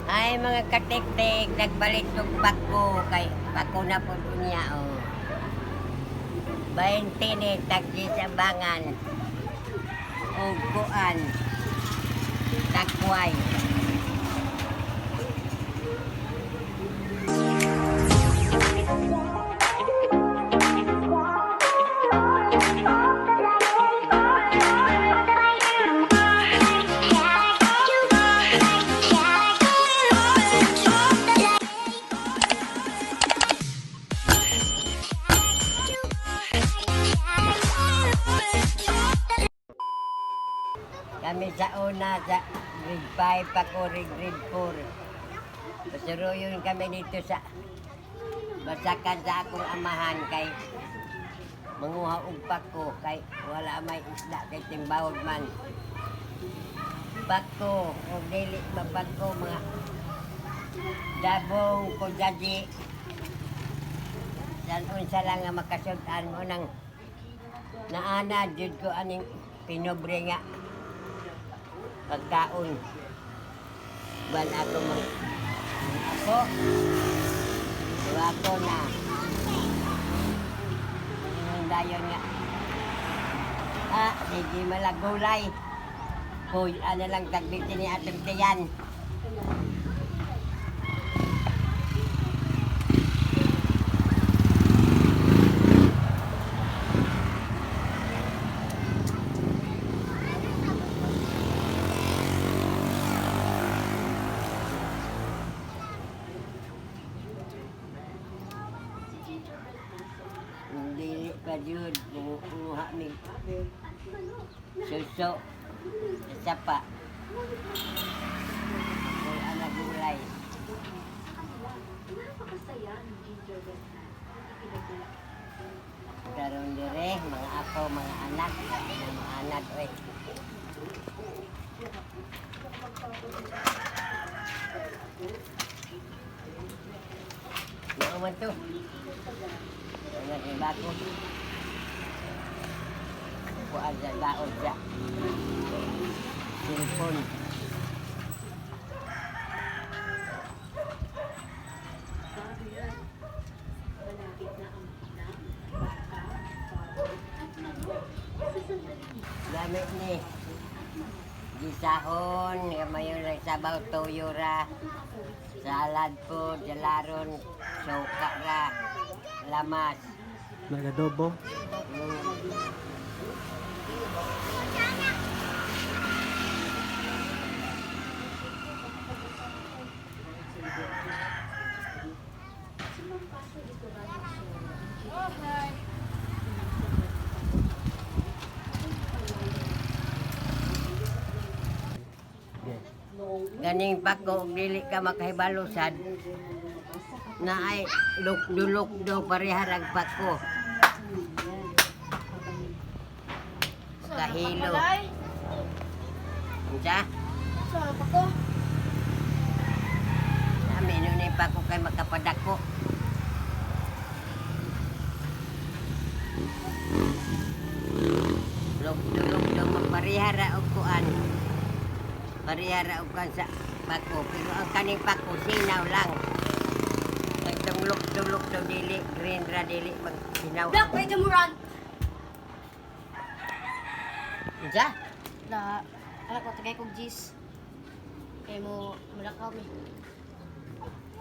Ay, mga katiktik, nagpalit og bako kay bako na po niya, oh. 20 ni tagdi sa bangan og kuan takway. Kami sa una sa grade 5 pa ko, grade 4. Pasuruyon kami dito sa basakan sa akong amahan kay manguha og pako kay wala may isda kay timbawod man. Pako og dili mapako mga dabong kujaji. San unsa lang nga makasud-an mo nang naana jud ko aning pinobre nga pagkaon. Ban ako mag ako duwa ko na ingon dayon nga, ah, sige malagulay. Hoy, ano lang tagbitin ni atong tiyan. Hindi pa jud kumukuha mi suso isa pa. Hoy, ana gulay. Karon dire mga apo, mga anak, mga anak oy. Mao man to. Mga iba ko. Kuan sa baon sa cellphone. Gamit ni gisahon, kamayon lang sabaw, tuyo ra, salad po, jalaron, suka ra, lamas. Nagadobo. Okay. Ganing pako, og dili ka makahibalo sad, na ay lukdo-lukdo pareharag pako. Kahilo. Unsa? Sa pako. Amin ni pako kay makapadako. Lukdo-lukdo magparehara og kuan. Parehara og kuan sa pako. Pero ang kaning pako sinaw lang. Itong lukdo-lukdo dili green ra dili magsinaw. Black, pwede mo run. Unsa? Na, anak ko, tagay kong G's. Kaya mo, malakaw mi.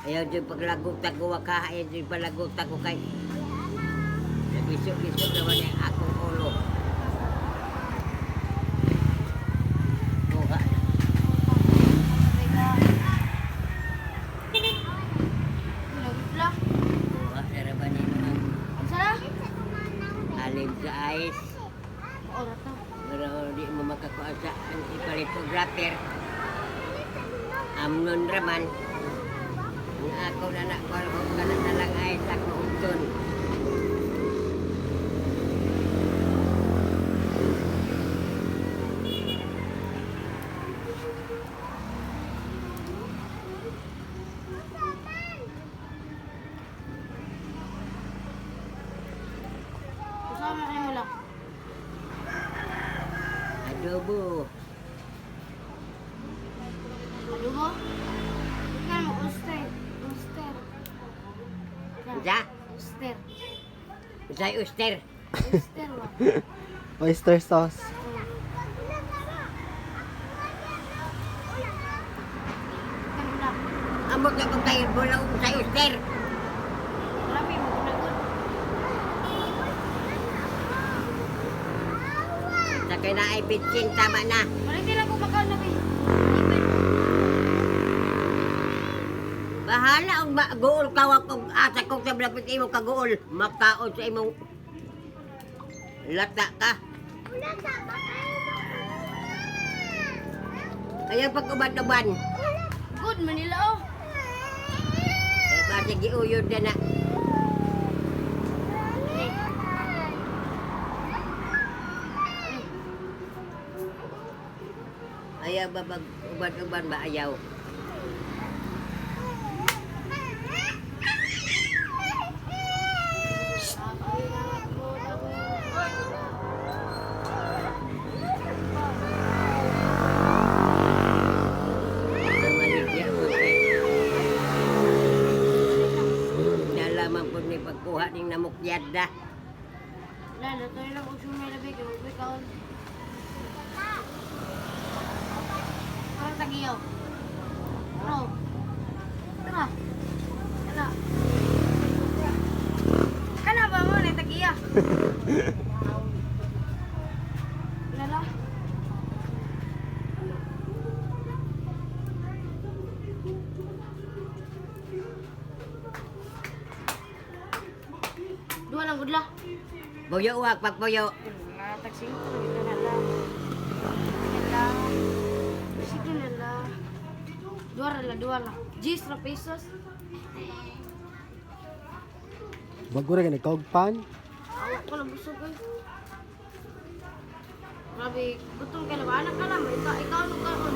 Ayaw dyan paglagog tago ka, ayaw dyan palagog tago kay. Nagisok-gisok naman yung akong ulo. Buka. Tagay ka. Nagipla. Buka na rin ba nimo ang Ang sana? alim sa ice. Orat na. Pero di mo makakuha sa ang ipalit og wrapper. Amnon raman. Ang ako na na, ko ka na lang ice ako uton. Kasama kayo lang. Adobo. Ano mo? Sa? Oyster. Usay uster. Oyster ba? Oyster sauce. Kanula. Amot na kong kayo bulaw usay uster. Grabe mo gunagod. Sa kay na ay bitsin tama na. Balik lang ko makaon na bi. Bahala og guol ka wa kog asa kog sa blapit imo kaguol. Makaon sa imong lata ka. Ayaw pag-uban-uban. Good Manila oh. Kay basi giuyod na na. Ayaw ba mag uban-uban ba ayaw? Ang maligya po kay. Nalaman po ni pagkuha ning namukyad na. Wala, luto lang kung sumay labi, kaya magbi kaon. Parang tagiyaw. Ano? Tara. Kana. Kana ba mo na tagiya? Lala. Dua lang gudla. Buyo uwag pagbuyo. Mga tag 5 na na lang. Na lang. Sige na lang. Dua ra la, dua la. 10 ra pesos. Bago ra gani kaugpan. Awa ko na busog eh. Grabe, gutom ka na ba? Anak ka na, ikaw, ikaw ano kaon?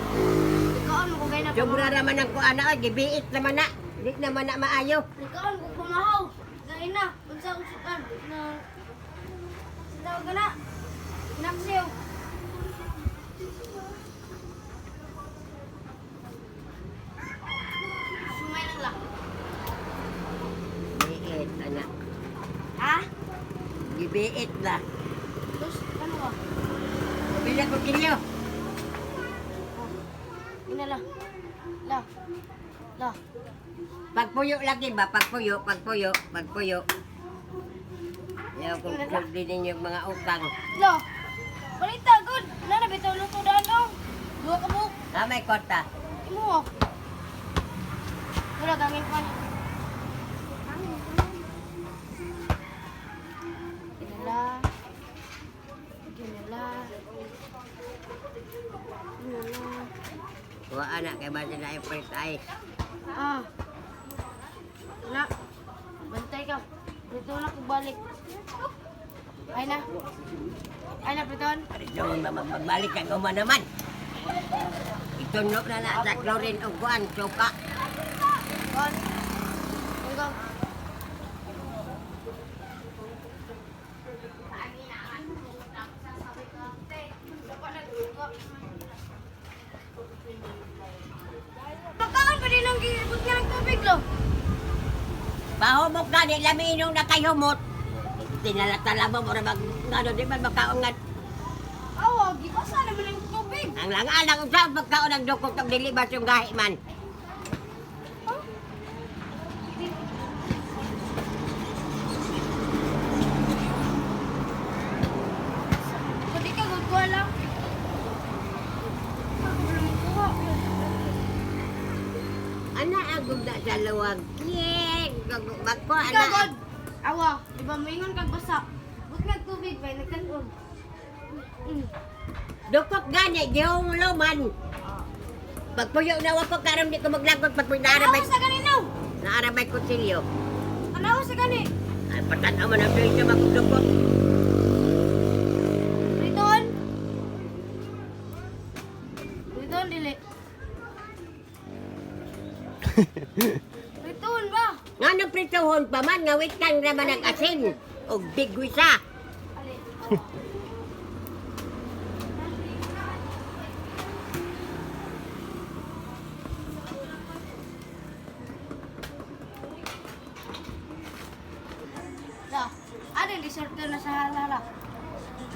Ikaw ano ko gay na Sobra naman ang kuha na, oy, gibiit naman na. Di naman na maayo. Ikaw ano ko pumahaw. Gay na, unsa usukan na sa tawag ka na. Naksiw. Sumay lang la. Gibiit, anak. Ha? Gibiit na. Tapos, ano ka? Pila ko kilyo. Ina la. La. La. Pagpuyo lagi ba? Pagpuyo, pagpuyo, pagpuyo. Ayaw kong suldi ninyo yung mga utang. La. Balita, good. Na na bitaw luto daan dong. Duha ka buok. Ha, may kwarta. Imo. Oh. Wala gangin pa. Ginala. Ginala. Ginala. Wa anak, kay ba sila yung first ay. Ah. Wala. Bantay ka. Dito na ko balik. Ay na. Ay na, Piton. Doon naman, magbalik ang uma naman. Itunok na na sa chlorine o kuan, suka. Kon. Ikaw. Pagkaon pa din ang giibot nga ng tubig, lo. Pahumok na, di lami inong na kay humot. Tinalatala mo, mura mag, ano, di ba magkaon nga. Awa, gibasa naman ang tubig. Ang lang-alang, unsa ang pagkaon ang dukot og dili ba siyang gahi man. Pwede ka, gugwa lang. Ako lang kuha. Ana ang gugna sa luwag. Kiyeng, magko Ikaw, ana. God. Awa, di ba maingon kag basa? But nga tubig ba, nagtan-on. Dukot gani gihong man. Pagpuyo na wa ko karon di ko maglagot pagpuyo Tanaw naarabay sa ganino. naarabay kutsilyo. Tanaw sa gani. Ay patan-aw man ang tuyo magdukot. Riton. Riton, dili. Riton ba? Ngano pritohon pa man nga witan ra man ang asin og bigwisa. Ali. Dito na sa hala.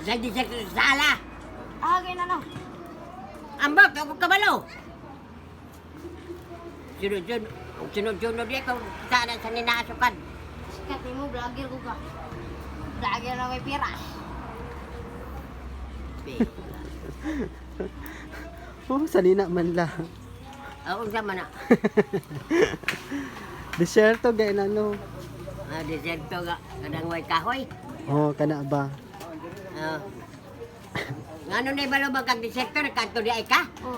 Sa disyerto sa sala. Ah, gay na no. Ambot, ako kabalo. Sunod-sunod, sunod-sunod niya kung saan sa ninasukan. Sikat nimo vlogger ko ka. Vlogger na may pira. Oh, sanina man lang. Oo, sa man na. Disyerto gay na no. Ah, disyerto nga, kanang way kahoy. Oh, kana ba? Ah. Ngano na ibalo bang kag disyerto, nagkanto di ay ka? Oh.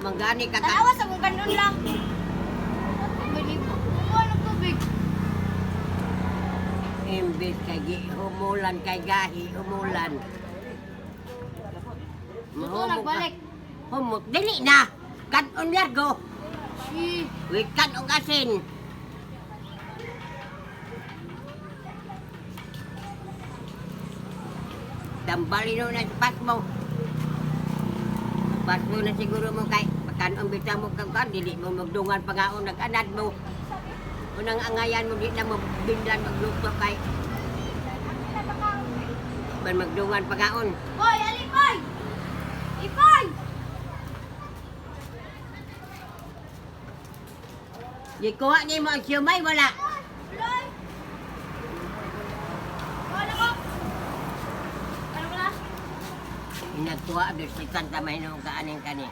Manggani ka ka. Tanawa sa kung ganun lang. Kuha ng tubig. Imbis kay humulan kay gahi, humulan. Ito Mahumok ka. nagbalik. Humok, dili na. Kanon largo. Si. Wikan og asin. Dambalino na sa pasmo. Pasmo na siguro mo kay pagkanon bitaw mo kang kan dili mo magdungan pangaon nag-anad mo. Unang angayan mo di na mo binlan magluto kay ban magdungan pangaon. Boy, alipay! Ipay! Gikuha nimo ang siyumay wala. Loy! Ano ko? Ano ko na? Inagtuwa do si Santa Mahinong kaaning kani.